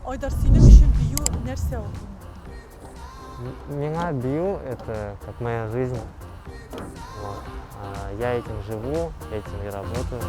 Айдар, синең өчен бию нәрсә ул? Миңа бию это как моя жизнь. Вот. Я этим живу, этим и работаю.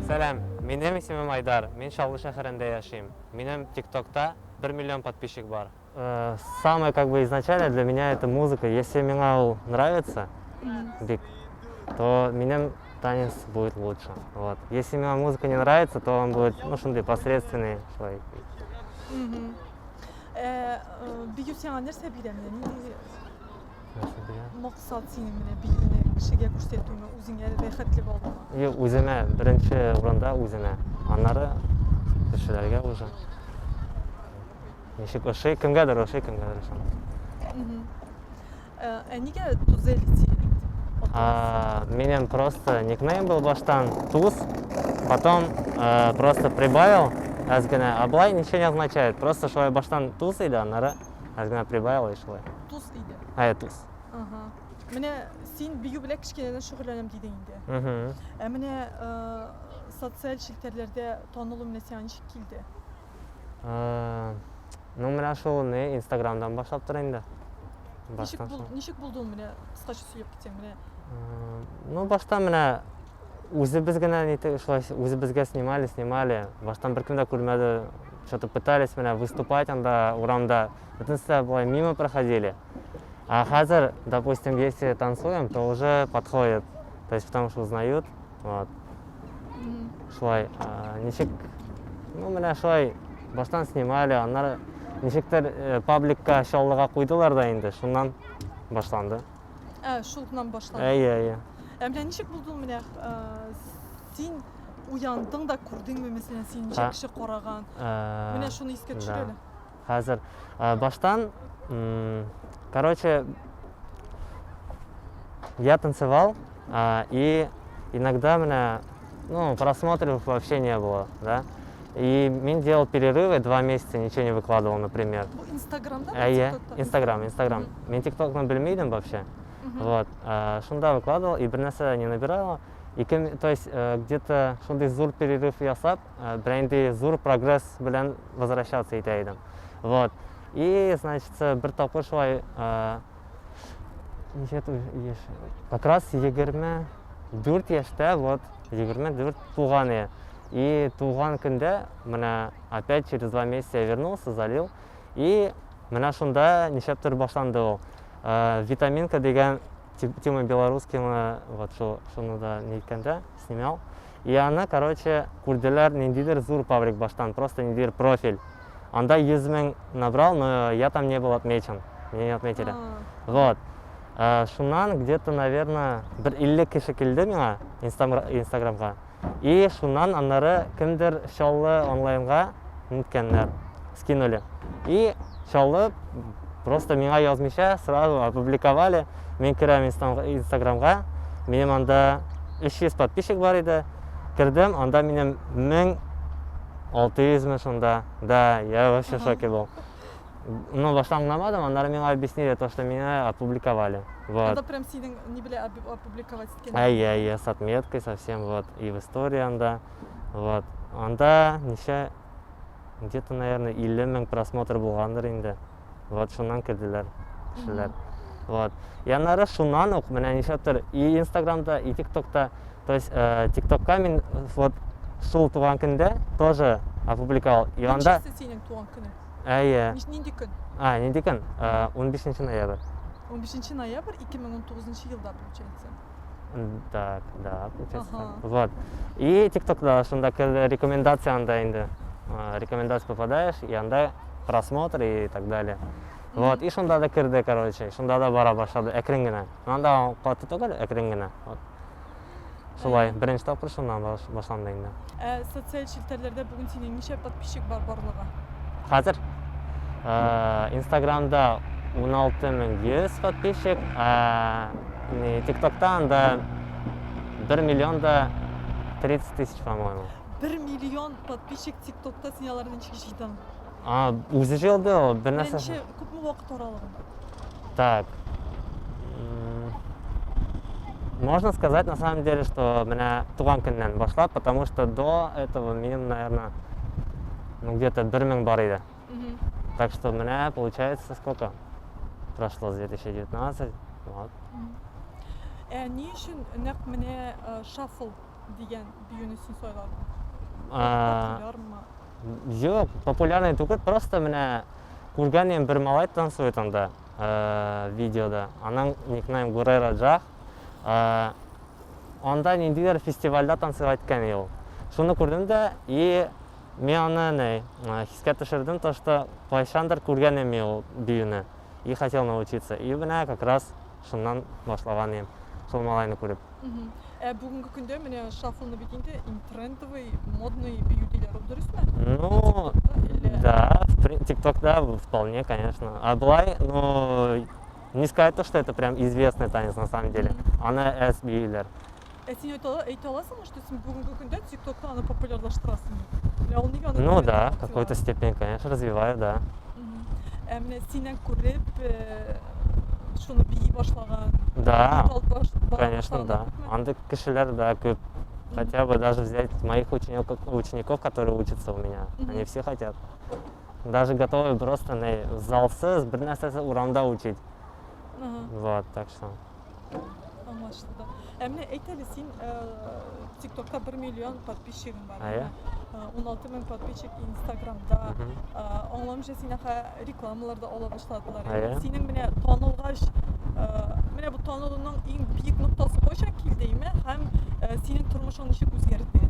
Сәлам, минем исемем Айдар, мин Чаллы шәһәрендә яшим. Минем ТикТокта 1 миллион подписчик бар. Самое как бы изначально для меня это музыка. Если миңа ул нравится, бик, то минем танец будет лучше. Вот. Если миңа музыка не нравится, то он будет, ну, шундый посредственный шулай. Бию сиңа нәрсә бирә менә? Нинди Нәрсә бирә? Максат синең менә биюне кешегә күрсәтүме, үзеңә рәхәтлек алума? Юк, үземә, беренче урында үземә. Аннары кешеләргә уже. Ничек ошый, кемгәдер ошый, кемгәдер ошамый. Ә нигә Тузелити? Минем просто никнейм был баштан Туз, потом просто прибавил әз генә. А болай ничего не означает. Просто шулай баштан Туз иде, аннары әз генә прибавил и шулай. Туз иде. Ә, Туз. Ага. Менә син бию белән кечкенәдән шөгыльләнәм дидең инде. Ә менә социаль челтәрләрдә танылу менә сиңа ничек килде? Ну, менә шул не Инстаграмдан башлап тора инде. Ничек бул, ничек булды ул менә кыскача сөйләп китсәң менә? Ну, башта менә үзебез генә ни шулай үзебезгә снимали, снимали. Баштан беркем дә күрмәде. Что-то пытались менә выступать анда урамда. Бөтенесе болай мимо проходили. А хәзер, допустим, если танцуем, то уже подходят. То есть потому что узнают. Вот. Шулай, ничек, ну, менә шулай баштан снимали, аннары ничектер пабликка Чаллыга куйдылар да инде, шуннан башланды. Ә, шуннан башланды. Әйе, әйе. Ә менә ничек булды ул менә, син уяндың да күрдеңме, мәсәлән, син ничә кеше караган? Менә шуны искә төшер әле. Хәзер баштан, короче, я танцевал, и иногда менә, ну, просмотров вообще не было, да. И мин делал перерывы, 2 месяца ничего не выкладывал, например. Бу Инстаграмда? Әйе, Инстаграм, Инстаграм. Мин ТикТокны белми идем вообще. Вот, шунда выкладывал, и бер нәрсә не набирала. И, то есть, где-то шундый зур перерыв ясап, бернинди зур прогресс белән возвращаться итә идем. Вот. И, значит, бер тапкыр шулай, ничә яшь, как раз 24 яшьтә, вот, 24 тулган иде. И туган көндә, менә опять через 2 месяца я вернулся, залил. И менә шунда нишләптер башланды ул. «Витаминка» дигән Тима Белорусскийны, вот шул, шуны да ниткәндә снимал. И аны, короче, күрделәр ниндидер зур паблик баштан, просто ниндидер профиль. Анда 100 мең набрал, но я там не был отмечен. Меня не отметили. Вот. Шуннан где-то, наверное, бер 50 кеше килде миңа Инстаграмга. И шуннан аннары кемдер Чаллы онлайнга ниткәннәр, скинули. И Чаллы просто миңа язмыйча сразу опубликовали. Мин керәм Инстаграмга, минем анда 300 подписчик бар иде. Кердем, анда минем 1600 ме шунда. Да, я вообще в шоке был. Ну, башта аңламадым, аннары миңа объяснили то, что меня опубликовали. Вот. Анда прям синең ни белән опубликовать иткән? Әйе, әйе, с отметкой совсем, вот. И в истории анда. Вот. Анда ничә, где-то, наверное, 50 мең просмотр булгандыр инде. Вот, шуннан керделәр кешеләр. Вот. И аннары шуннан ук менә нишләптер и Инстаграмда, и ТикТокта, то есть ТикТокка мин вот шул туган көндә тоже опубликовал. И анда Ничәсе синең туган көнең? Әйе. Нинди көн? А, нинди көн? 15 ноябрь. 15 ноябрь 2019 елда получается. Так, да, получается. Вот. И ТикТокта шунда керде рекомендация анда инде. Рекомендация попадаешь, и анда просмотр и так далее. Вот, и шунда да керде, короче, шунда да бара башлады, әкрен генә. Анда каты түгел, әкрен генә. Вот. Шулай, беренче тапкыр шуннан башланды инде. Ә социаль челтәрләрдә бүген синең ничә подписчик бар барлыгы? Хәзер Инстаграмда 16 100 подписчик, ә ТикТокта анда 1 миллион да 30 тысяч, по-моему. 1 миллион подписчик ТикТокта, син аларны ничек җыйдың? А, үзе җыелды ул, бер Менә нәрсә. ничә, күпме вакыт аралыгында? Так. Можно сказать, на самом деле, что менә туган көннән башлап, потому что до этого минем, наверное, ну, где-то 1000 бар иде. Так что менә, получается, сколько? Прошло с 2019, вот. Ә ни өчен нәкъ менә шаффл дигән биюне син сайладың? А, Популярмы? Юк, популярный түгел, просто менә күргән идем, бер малай танцует анда видеода. Аның никнейм Гурера Джах. Анда ниндидер фестивальдә танцевать иткән ул. Шуны күрдем дә, и мин аны ни, хискә төшердем, то что кайчандыр күргән идем мин ул биюне и хотел научиться. И менә как раз шуннан башлаган идем, шул малайны күреп. Ә бүгенге көндә менә шаффлны бит инде иң трендовый, модный бию диләр, ул дөресме? Ну, ТикТокта әллә? Да, ТикТок, да, вполне, конечно. А былай, ну, не сказать то, что это прям известный танец на самом деле. Аны әз бииләр. Ә син әйтә аласыңмы, что син бүгенге көндә ТикТокта аны популярлаштырасың дип? Менә ул нигә аны Ну тренд да, в дип какой-то атыйлар? степени, конечно, развиваю, да. Ә менә синнән күреп, шуны бии башлаган, Да, бит алып бара конечно, башлаганнар да. күпме? Андый кешеләр, да, күп. Хотя бы даже взять моих учеников, которые учатся у меня. Они все хотят. Даже готовы просто на залсыз, бер нәрсәсе урамда учить. Вот, так что. Аңлашылды. Ә менә әйт әле, син ТикТокта 1 миллион подписчигың бар. Әйе. 16 мең подписчик Инстаграмда. Аңлавымча, син аха рекламалар да ала башладылар. Әйе. Синең менә танылгач, менә бу танылуның иң бөек ноктасы кайчан килде име? Һәм синең тормышың ничек үзгәрде?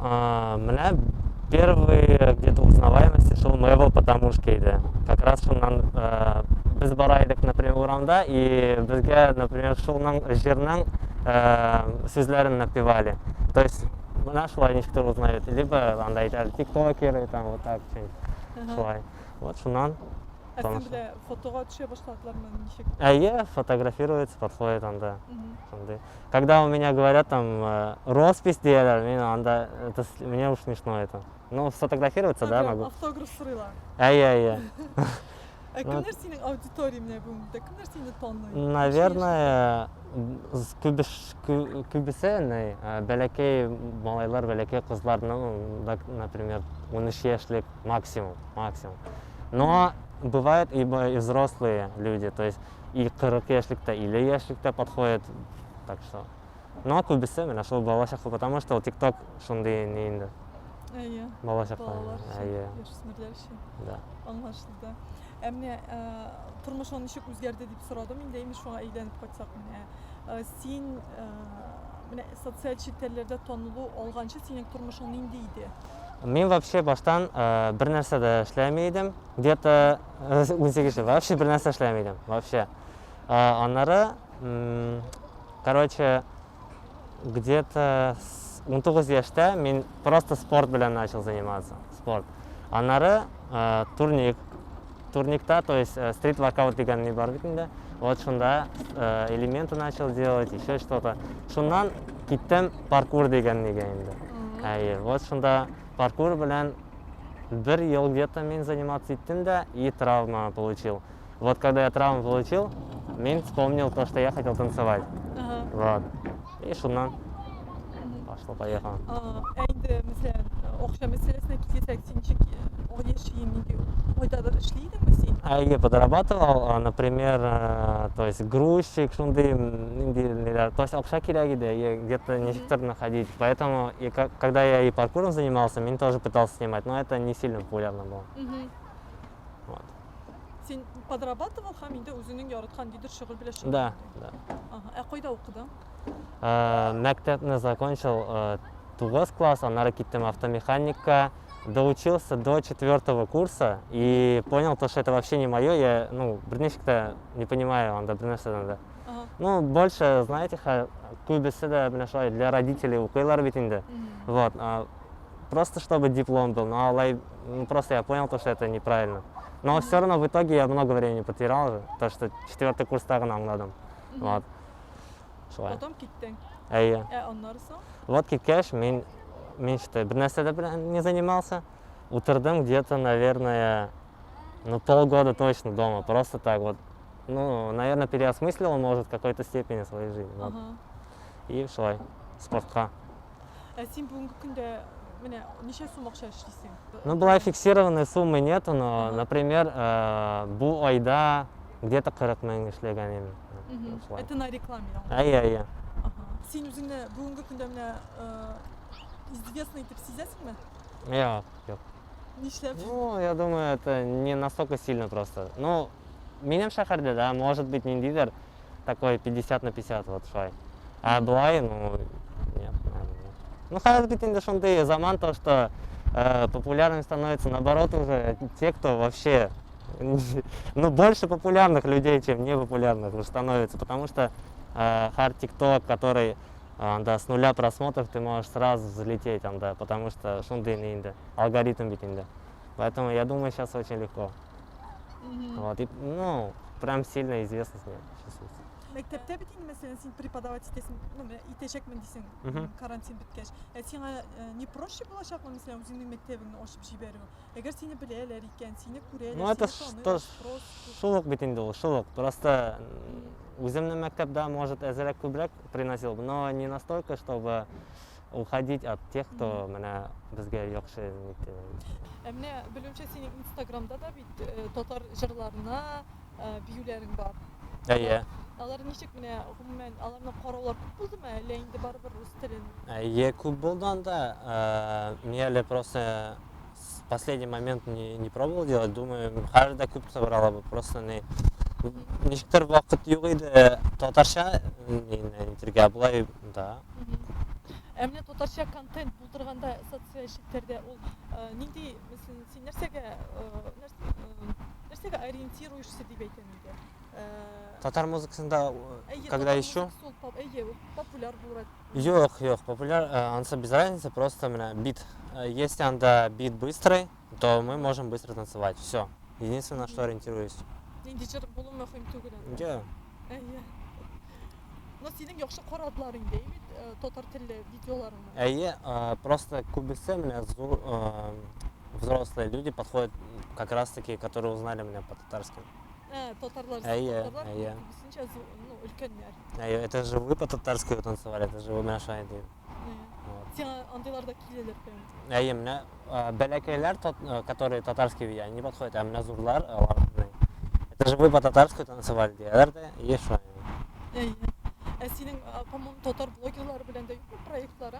А, менә первый где-то узнаваемости шул Мэвл Потамушка иде. Как раз шуннан без бара идек, например, урамда, и безгә, например, шулның җырның сүзләрен напевали. То есть менә шулай ничектер узнают. Либо анда әйтәләр, тиктокеры, там вот так что-нибудь. Шулай. Вот шуннан Ә син таныша. белән фотога төшә башладылармы, ничек? Әйе, фотографируется, подходит анда. Шундый. Когда у меня говорят там роспись диләр, мин анда, это, мне уж смешно это. Ну, сфотографироваться, да, Прям могу. автограф сорыйлар. Әйе, әйе. Ә Ну, кемнәр синең аудитория менә бүгенге? Кемнәр сине таный? Наверное, күбесе ни, бәләкәй малайлар, бәләкәй кызлар, ну, так, например, 13 яшьлек максимум, максимум. Но бывают и взрослые люди, то есть и 40 яшьлектә, 50 яшьлектә подходят, так что. Но күбесе менә шул бала чаклы, потому что ул TikTok шундый ни инде, бала чаклы. Балалар өчен, Әйе, яшүсмерләр өчен. Да. Аңлашылды. Ә менә тормышың ничек үзгәрде дип сорадым инде, инде шуңа әйләнеп кайтсак менә. Син менә социаль челтәрләрдә танылу алганчы синең тормышың нинди иде? Мин вообще баштан бер нәрсә дә эшләми идем. Где-то 18 ел вообще бер нәрсә эшләми идем. Вообще. Аннары, короче, где-то с 19 яшьтә мин просто спорт белән начал заниматься. Спорт. Аннары турник. Турникта, то есть стрит воркаут дигән ни бар бит инде. Вот шунда элементы начал делать, еще что-то. Шуннан киттем паркур дигән нигә инде. Әйе, вот шунда паркур белән бер ел где-то мин заниматься иттем дә и травма получил. Вот когда я травму получил, мин вспомнил то, что я хотел танцевать. Вот. И шуннан пошло поехало. Ә инде мәсәлән, акча мәсьәләсенә килсәк, син ничек яшисең, нинди кайдадыр эшли идеңме син? Әйе, подрабатывал, например, то есть грузчик, шундый нинди ниләр. То есть акча кирәк иде, и где-то ничектер находить. Поэтому и когда я и паркуром занимался, мин тоже пытался снимать, но это не сильно популярно было. Вот. Син подрабатывал һәм инде үзеңнең яраткан ниндидер шөгыль белән Да, шөгыльләндең. Да. Ага. Ә кайда укыдың? Мәктәпне закончил 9 класс, аннары киттем автомеханикка, доучился до четвертого курса и понял то, что это вообще не мое, я, ну, берничек тә не понимаю анда бер нәрсәдән дә. Ну, больше, знаете, күбесе дә менә шулай для родителей укыйлар бит инде. Вот, просто чтобы диплом был, но алай, ну, просто я понял то, что это неправильно. Но все равно в итоге я много времени потерял же, то, что четвертый курста гына аңладым. Вот. Шулай. Потом киттең. Әйе. Ә аннары соң? Вот киткәч, мин Мин что, бер нәрсә дә белән не занимался. Утырдым где-то, наверное, ну, полгода точно дома. Просто так вот. Ну, наверное, переосмыслил, может, в какой-то степени свою жизнь. Вот. И шулай, спортка. Ә син бүгенге көндә менә ничә сум акча эшлисең? Ну, болай фиксированной суммы нету, но, например, бу айда где-то 40 мең эшләгән идем. Шулай. Это на рекламе. Әйе, әйе. Син үзеңне бүгенге көндә менә известный итеп сизәсеңме? Юк, юк. Нишләп? Ну, я думаю, это не настолько сильно просто. Ну, минем шәһәрдә, да, может быть, ниндидер такой 50 на 50 вот шулай. Ә болай, ну, нет, наверное, нет. Ну, хәзер бит инде шундый заман, то, что популярными становятся, наоборот, уже те, кто вообще, ну, больше популярных людей, чем непопулярных уже становится, потому что һәр ТикТок, который, да, с нуля просмотров ты можешь сразу взлететь, да, потому что шундый инде, алгоритм бит инде. Поэтому я думаю, сейчас очень легко. Вот, и, ну, прям сильно известность не чувствуется. Мәктәптә бит инде, мәсәлән, син преподавать итәсең, ну, менә итәчәкмен дисең, карантин беткәч. Ә сиңа не проще булачакмы, мәсәлән, үзеңнең мәктәбеңне ачып җибәрү? Әгәр сине беләләр икән, сине күрәләр, Ну, это сине что таныйлар, спрос күп. Шул ук бит инде ул, шул ук. Просто үземнең мәктәптә, может, әзрәк күбрәк приносил, но не настолько, чтобы уходить от тех, кто менә безгә яхшы нитте. Ә менә белүемчә, синең Инстаграмда да бит татар җырларына биюләрең бар. Әйе. Алар ничек менә, гомумән, аларны караулар күп булдымы, әллә инде барыбер рус телен? Әйе, күп булды анда. Мин әле просто с последний момент не пробовал делать. Думаю, хәзер дә күп собрала бы. Просто не ничектер вакыт юк иде татарча нитергә, болай да. Ә менә татарча контент булдырганда социаль челтәрдә ул нинди, мәсәлән, син нәрсәгә ориентируешься дип әйтәм инде? Татар музыкасында, когда татар ищу? музыкасы ул әйе, ул популяр булыр. Юк, юк, популяр, ансы без разницы, просто менә бит. Если анда бит быстрый, то мы можем быстро танцевать. Все. Единственное, на что ориентируюсь. Нинди җыр булу мөһим түгел анда. Юк. Әйе. Но синең яхшы карадылар инде, бит, татар телле видеоларыңны. Әйе, просто күбесе менә зур, взрослые люди подходят как раз таки, которые узнали меня по татарским. Татарлар, Әйе, татарлар әйе. күбесенчә ну, өлкәннәр. Әйе, это же вы по татарски танцевали, это же вы менә шулай дип. Әйе. Вот. Сиңа андыйлар да киләләр прям. Әйе, менә, бәләкәйләр, которые татарский видят, они подходят, ә менә зурлар, алар, менә, это же вы по татарски танцевали, диләр дә, и шулай. Әйе. Ә синең, по-моему, татар блогерлары белән дә юкмы проектлары?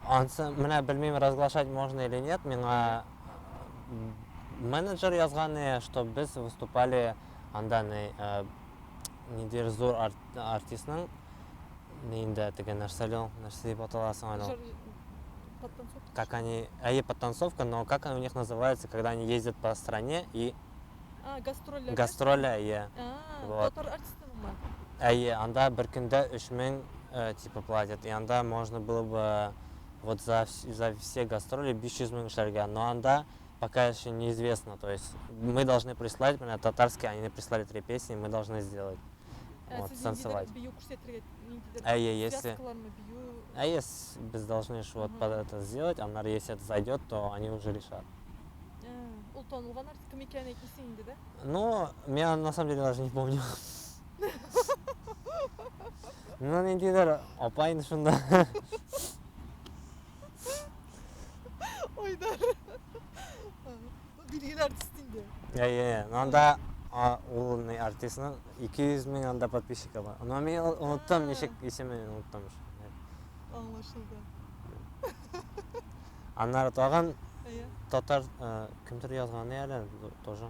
Ансы, менә белмим, разглашать можно или нет, миңа менеджер язган, что без выступали анда, ниндидер зур артистның, инде теге нәрсә ул, нәрсә дип аталасың әле ул? Җыр, подтанцовка? Как они, әйе, подтанцовка, но как у них называется, когда они ездят по стране и А, гастрольләр. Гастроля, әйе. А, Вот. татар артистыныңмы? Әйе, анда бер көндә өч мең, типа платят, и анда можно было бы вот за все гастроли 500 мең эшләргә, но анда пока еще неизвестно, то есть мы должны прислать, менә татарские, они прислали 3 песни, мы должны сделать. Ә, Вот, сез ниндидер станцевать. бию күрсәтергә, ниндидер Әйе, если связкалармы, бию? А если без должны ж вот под это сделать, а наверное, если это зайдет, то они уже решат. Ул танылган артист кем икәнен әйтмисең инде, да? Ну, я на самом деле даже не помню. Ну, ниндидер апа инде шунда. Айдар. Билгеле артист инде. Әйе, ну анда, ул ни артистның 200 мең анда подписчика бар. Но мин оныттым, ничек исемен оныттым. Аңлашылды. Аннары тагын Әйе. татар, кемдер язган әле тоже.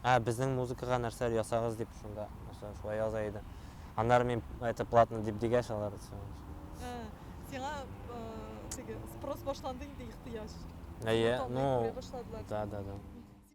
А, безнең музыкага нәрсәләр ясагыз дип шунда, нәрсә шулай яза иде. Аннары мин это платно дип дигәч, алар всё. Сиңа, теге спрос башланды инде, ихтыяҗ. Әйе, Сине ну, күрә башладылар. да, да, да.